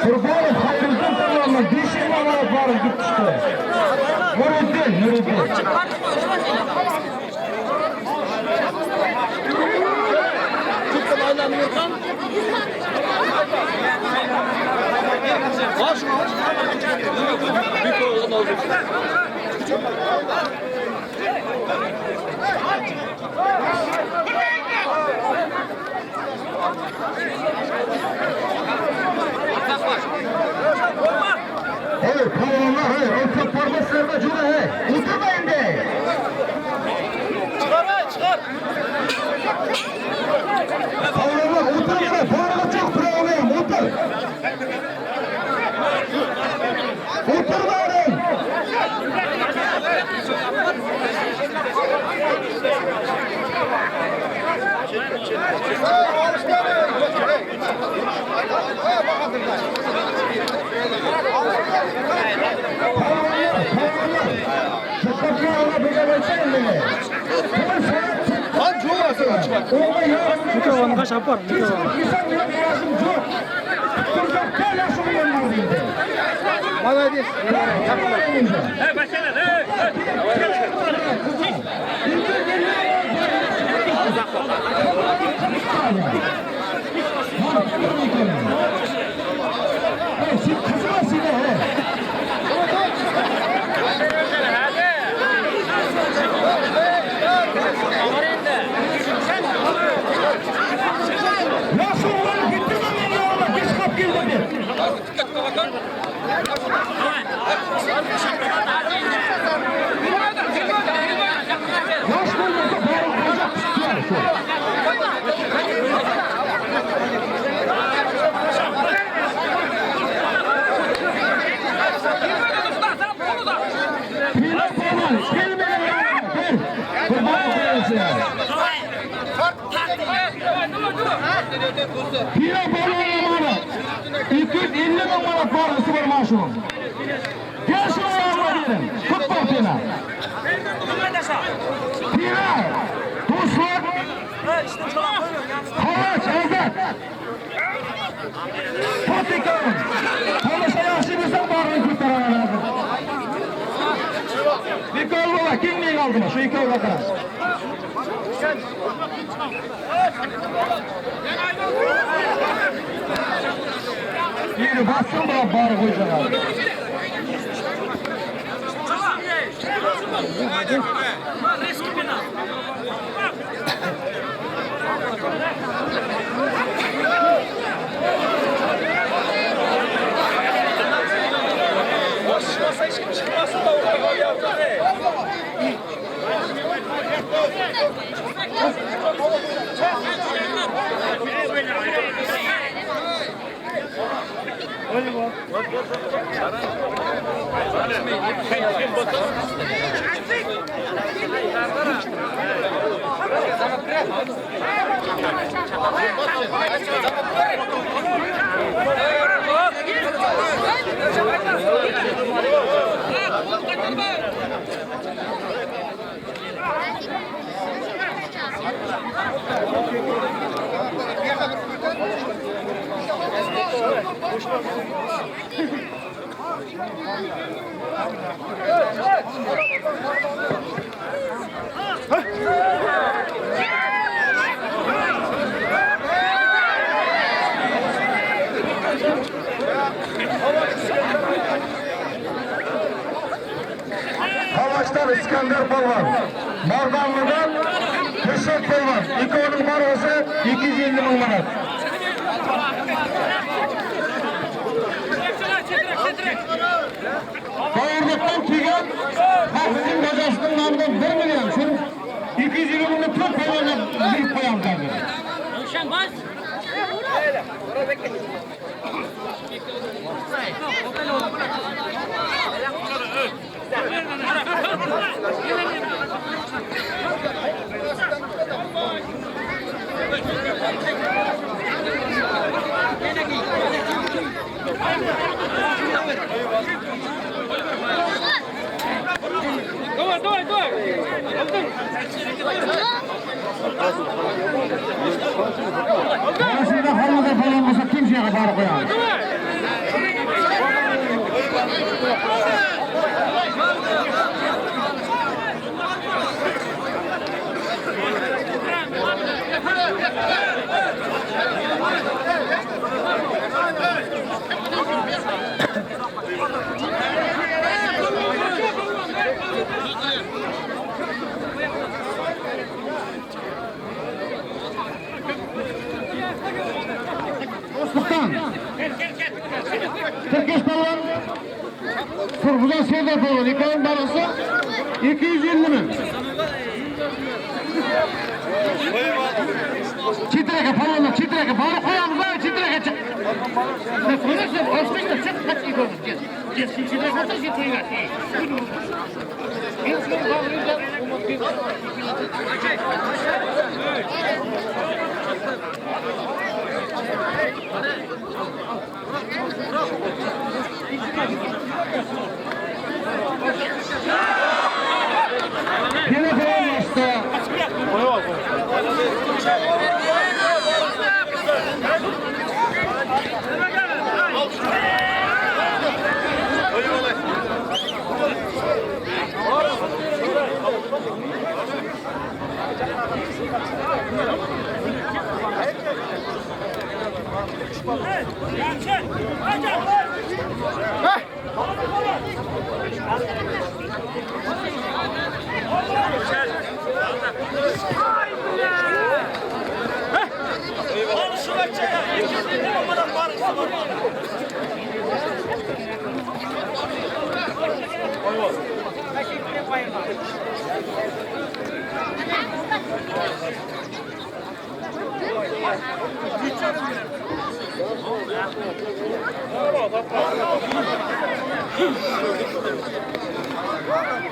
Kurbanow Haýryddin polwandan 500 müň manat baryp gidip düşdi. Nuriddin, Nuriddin. Hey, polwanlar, hey, ol köp barma sizlerde juda, hey. Oturma indi. Çykar, hey, çykar. Polwanlar, oturma, barga çok problem, otur. Oturma oğlum. Polwanlar, polwanlar. Dikkatli olma bilemezsen beni. Lan çoğu çıkar. Молодец. Hey başkanım hey. Nasıl olur bitirme beni oğlum. Geç kap geldi. Yaş bolmasa bari koyacak tutuyor şu. Pile polwan, gel benim yanıma, gel. Kurban olayım size. Pile polwan amana. 250 müň manat bargysy bar mana şunuň. Gel şunuň ýanyna diýdim. Tut bar pina. Pina, dostlar. Halaç, Azat. Tut ikowuň. Tomaşa ýagşy bilseň baryny göterene lazym. Ikol baba, kim galdymy? Şu ikol bakara. Biri bassın bana bari koyacak abi. Çıkmasa hiç kim çıkmasın da orada kal yavrum. Halaçtan İskender Polvan. Mardanlı'dan Kürşat Polvan. İkowunyň bargysy 250 müň manat. Baýyrlykdan kelgen Hafizin gojasynyň namyndan 1 million. Şunuň 250 müňni to'rt polvonga berip qo'yamiz hozir. Rövşen bas. Давай, давай, давай. Алдың. Orasında Hormuzda falan bolsa kimseye barıp koyamaz. Dostluktan. Tirkeş palwan Surhudan Serdar palwan ikowiniň barası 250 ming. Çitreke palwanlar çitreke baryp goýamyz da çitreke çyk. Ne koyarsa başlayın da çık kaç ikowimiz gel. Gel çitreke olsa çitreke. Yine falan bastı.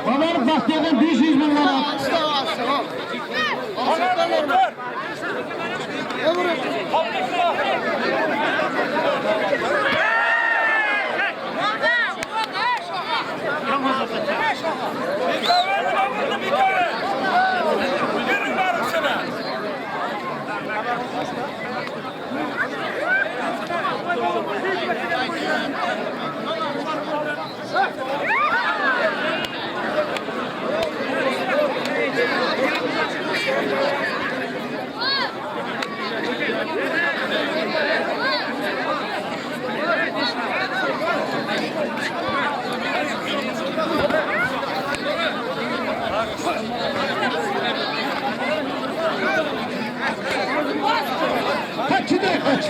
Babalık Bahtiyar'dan 500 bin lira. Bir kahve, bir kahve. Yürü barışına. Kaç çitrek kaç.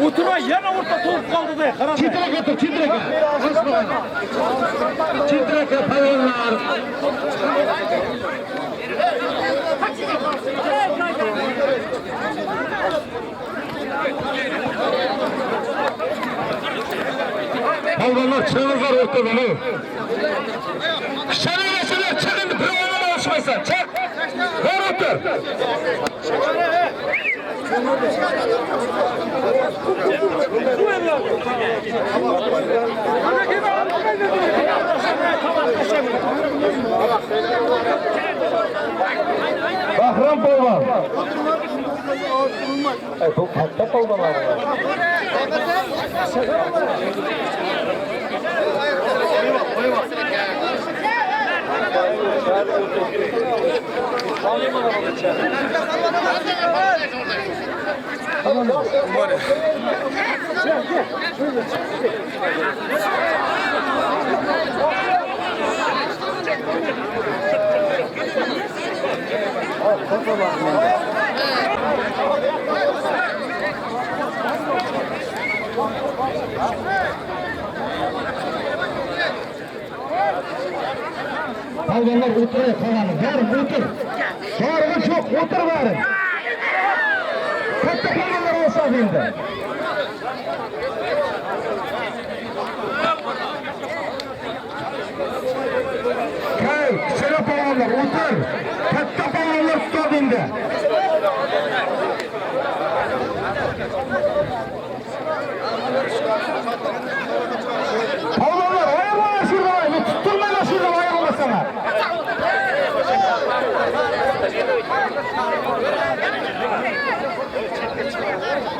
Otura yana orta top kaldı de. Karar Çitrek atır çitrek. Çitrek palwanlar. Palwanlar çığırlar ortadan. Şenol çıkın bir oynama alışmaysan. Çık. Ver otur. Bahram Polvan. Ay bu katta polvan var. Palwanlar otur, palwanlar. Baryň otur. Baryňyz ýok, otur baryň. Katta palwanlar bolsa indi. Hey, kiçiräk palwanlar otur. Katta palwanlar tutady indi. Palwanlar aýyrmaň şu ýerden, men tutdurmaýyn şu ýerden aýyrmasaňyz.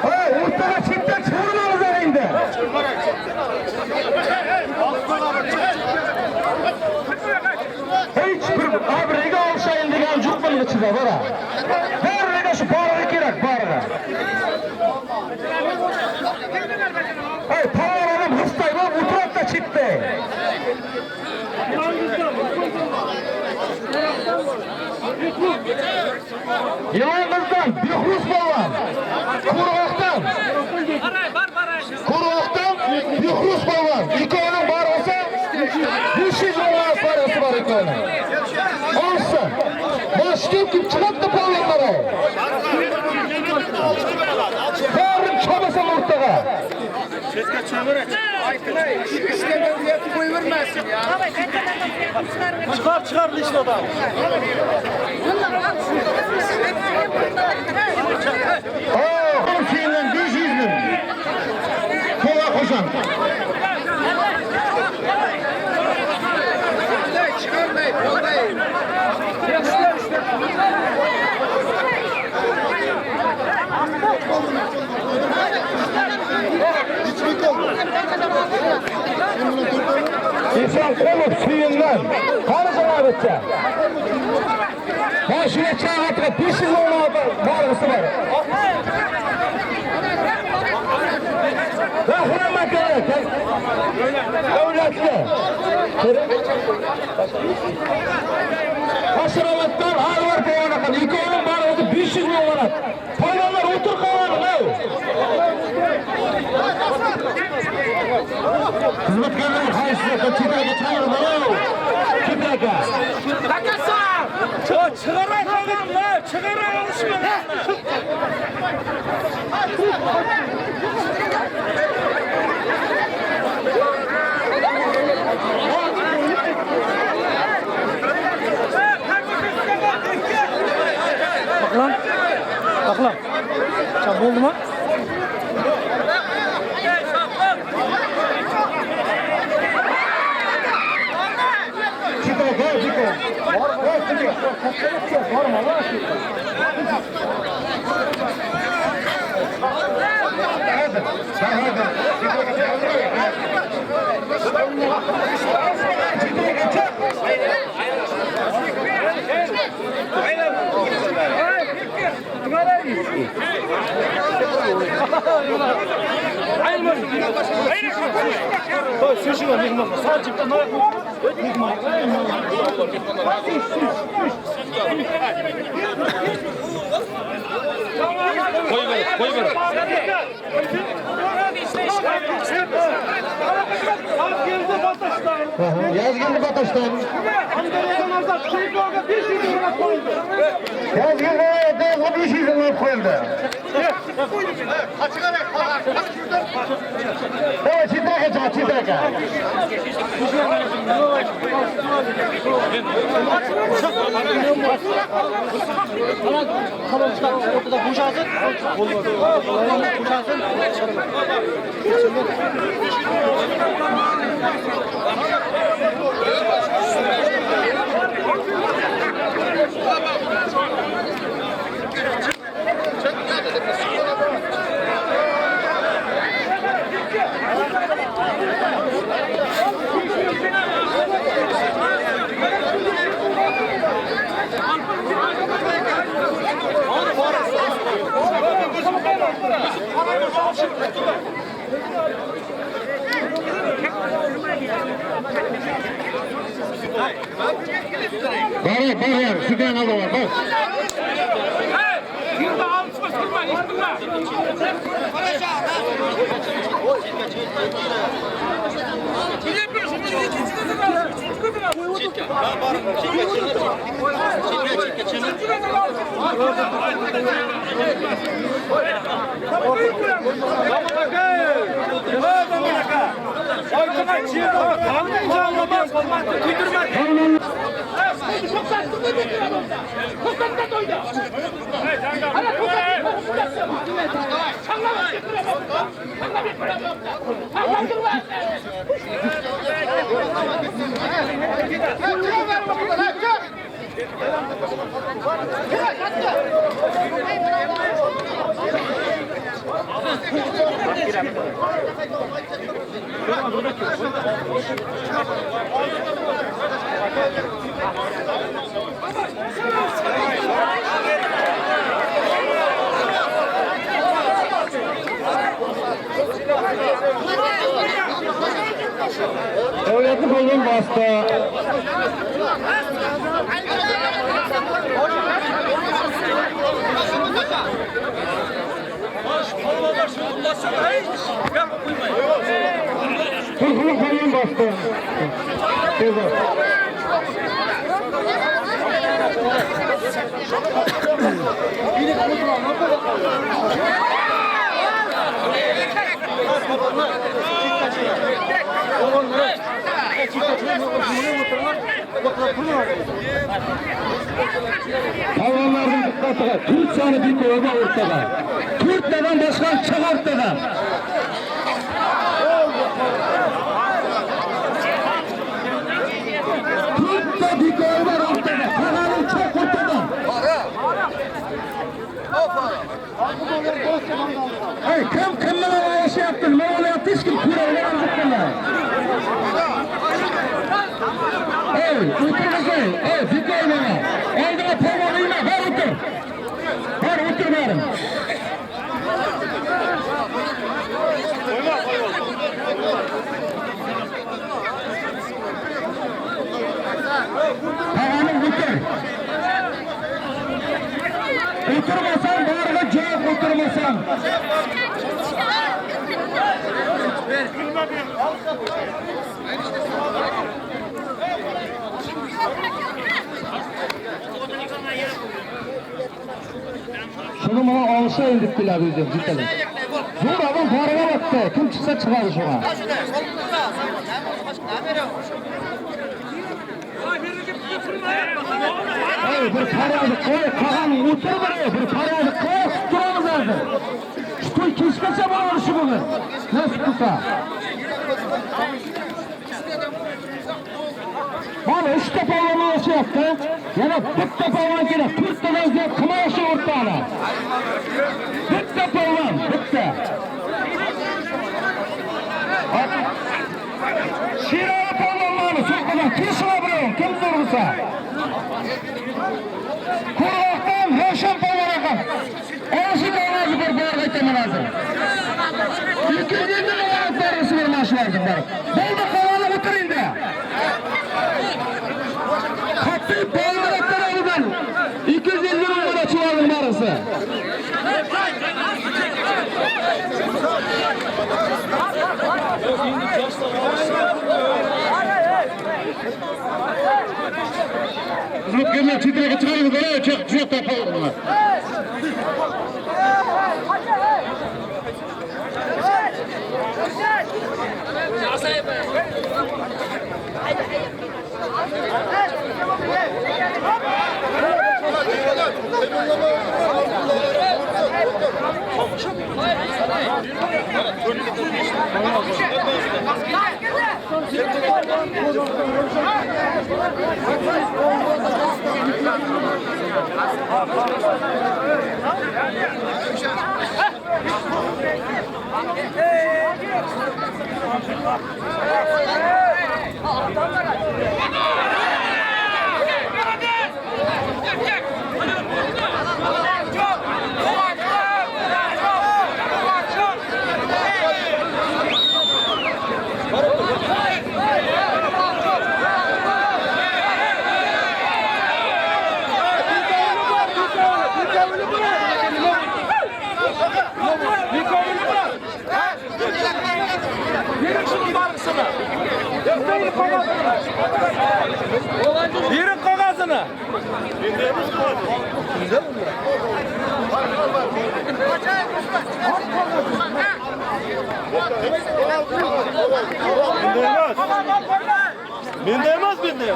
Hey, ortaga çetden çykarmaňyzlar indi. Hiç bir abrega alşaýyn diýen ýok munuň içinde bara. Baryna şu baryga gerek, baryga. Hey, palwan adam hystay bolup oturat da çetde. Ýylangyzdan Behruz palwan. Kurgakdan. Kurgakdan Behruz palwan. Ikowiniň barysy 500 müň manat barysy bar ikowiniň. Alsyn. Başga kim çygatdy palwanlara? Baryň çabasaň ortaga. Çykar çykar lişni adam. Oh, senden 500 müň. Kola koşan. İnsan kolup suyundan karı jogap Başına çağatga 500 müň manat bargysy bar. Rahmet gerek. Döwletli. Aşrabatdan Alvar palwan Ikowiniň bargysy 500 müň manat. Palwanlar otur galanyň, aw. Hyzmatkarlar haýsy çetrege çagyrmaly, aw. Çetrege. Çykaray kalın çykaray alışma. Bak lan. Bak lan. Sen boldu mu? Çetrege, çetrege. Çetrege çek. Koy ver, koy ver. Yazgeldi Bataş'tan. Yazgeldi Bataş'tan 500 lira koyuldu. Evet, çitreke çak, çitreke. Tamam çıkar. Ortada boşalsın. Boşalsın. Bari, bari, sütyen aldı var, bak. Yılda alışma, kırma, yıktırma. Döwletli polwan basdy. Turkuly polwan basdy. Tez ol. Palwanlaryň dykgatyga, Türk sany bikowy bar ortada. Türklerden başga çyk ortada. Türkde bikowy bar ortada. Kagaly çyk ortada. Hey, kim kim bilen aýaşyapdy, nima bolýapdy, hiç kim küregine aljypdyrlar. Hey, oturgyzy, hey, bikowy maňa. Aldyňa palwan iýme, bar otur. Bar otur baryň. Taganyň otur. Oturmasaň baryga jogap oturmasaň. Şuny muňa alşaýyn diýip bilýär özem jiteli. Zor adam baryga bakdy. Kim çyksa çykady şoňa. Eý, bir paradyk goý, Kagan otur bir, bir paradyk goý, tutduramyz häzir. Şu toý keşgeçe bolar şu bugün. Nesip bolsa. Mana uchta polvon olishyapti. Yana bitta polvon kerak. To'rttadan ziyod qilmay shu o'rtani. Bitta polvon, bitta. Sherali polvonlarni so'qqidan kesib birovim, kim zo'r bo'lsa. Ko'rg'oqdan Ravshan polvon ekan. Olishik ovozi bir borib aytaman hozir. 250 ming ovoz bor mana shularning bari. Bo'ldi, qovali o'tir endi. Qattiq boldiratlar olgan. 250 ming mana shularning barisi. Xizmatkorlar chetroqqa chiqaring, chiq, chiq topib. Yürü şunun barısını. Yürü. Beriň kagazyny. Mende emas. Mende emas mende.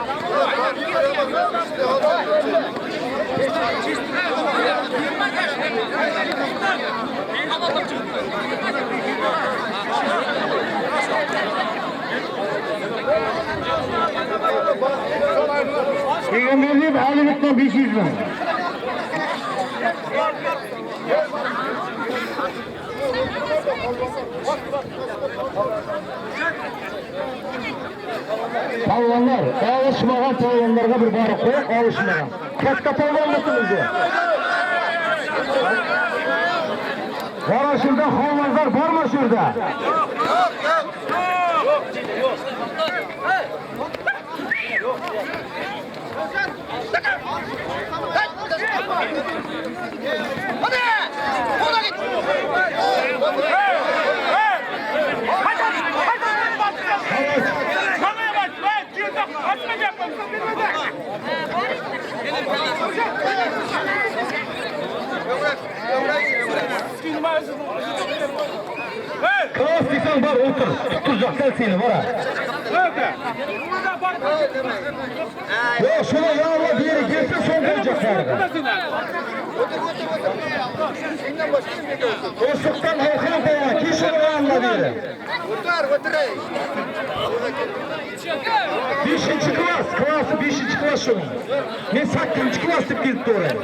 Egemberdiyev Alibekten 500 ming. Palwanlar, alyşmagan palwanlarga bir baryp goýup, alyşmagan. Katta palwan mısın özü? Var şurada holmazlar var mı şurada? Klas desen bar otur. Tutturacaklar seni var ha. Yok şuna yağla bir yere girse son koyacaklar. Dostluktan halkın payına, kişinin yanına diyelim. Beşinci klas, klası beşinci klas şunun. Men sakkizinchi klas deb kelibdi oraya.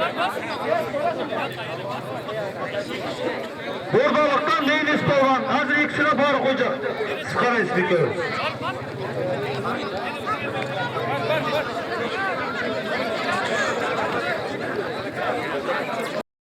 Bordalıktan Leylis polvon, hozir ikkisine bor qo'yacak. Siz qaraysiz ikkovi.